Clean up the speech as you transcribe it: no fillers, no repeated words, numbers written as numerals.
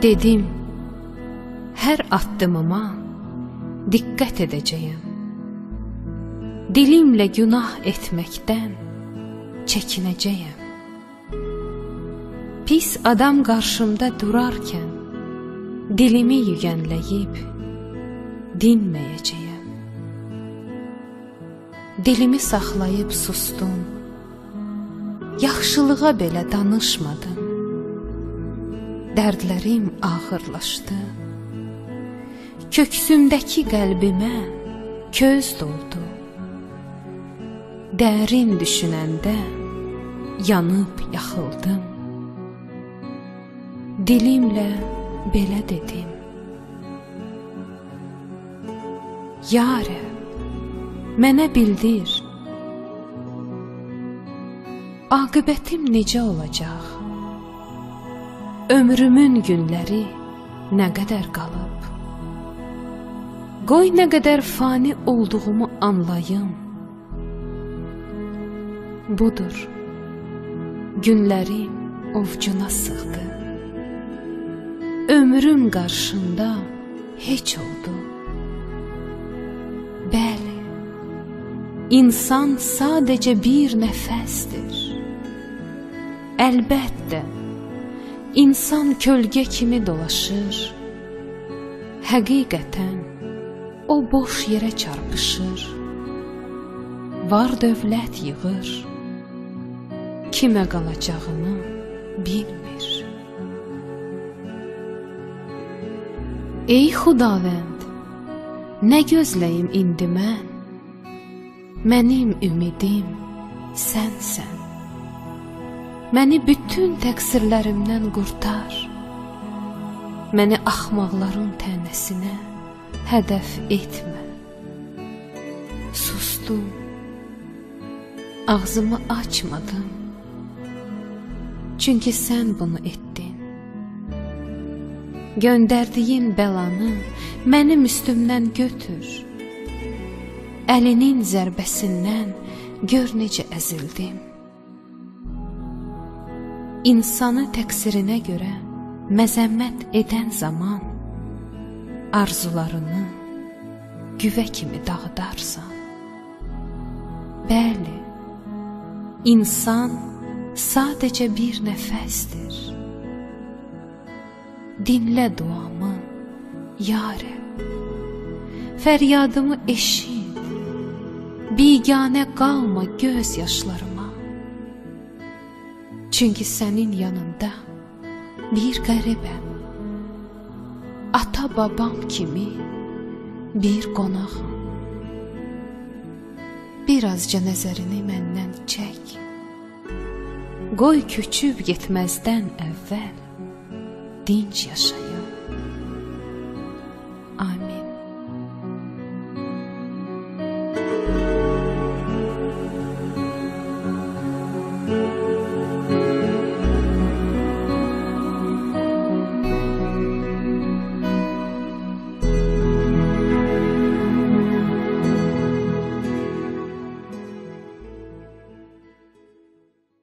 Dedim, hər addımıma diqqət edəcəyəm. Dilimlə günah etməkdən çəkinəcəyəm. Pis adam qarşımda durarkən dilimi yügənləyib dinməyəcəyəm. Dilimi saxlayıb sustum. Yaxşılığa belə danışmadım. Dərdlərim ağırlaşdı. Köksümdəki qəlbimə köz doldu. Dərin düşünəndə yanıb yaxıldım. Dilimlə belə dedim: Ya Rəbb, mənə bildir, aqibətim necə olacaq? Ömrümün günləri nə qədər qalıb? Qoy nə qədər fani olduğumu anlayım. Budur, günlərim ovcuna sığdı. Ömrüm qarşında heç oldu. Bəli, insan sadəcə bir nəfəsdir. Əlbəttə, insan kölgə kimi dolaşır. Həqiqətən, o boş yerə çarpışır. Var dövlət yığır, kimə qalacağını bilmir. Ey Xudavənd, nə gözləyim indi mən? Mənim ümidim sənsən. Məni bütün təqsirlərimdən qurtar. Məni axmaqların tənəsinə hədəf etmə. Sustum, ağzımı açmadım. Çünki sən bunu etdin. Göndərdiyin bəlanı mənim üstümdən götür. Əlinin zərbəsindən gör necə əzildim. İnsanı təqsirinə görə məzəmmət edən zaman arzularını güvə kimi dağıdarsan. Bəli, insan sadəcə bir nəfəsdir. Dinlə duamı, ya Rəbb, fəryadımı eşit, biganə qalma göz yaşlarıma. Çünki sənin yanında bir qəribəm, ata-babam kimi bir qonağam. Birazca nəzərini məndən çək, qoy köçüb getməzdən əvvəl dinc yaşayım.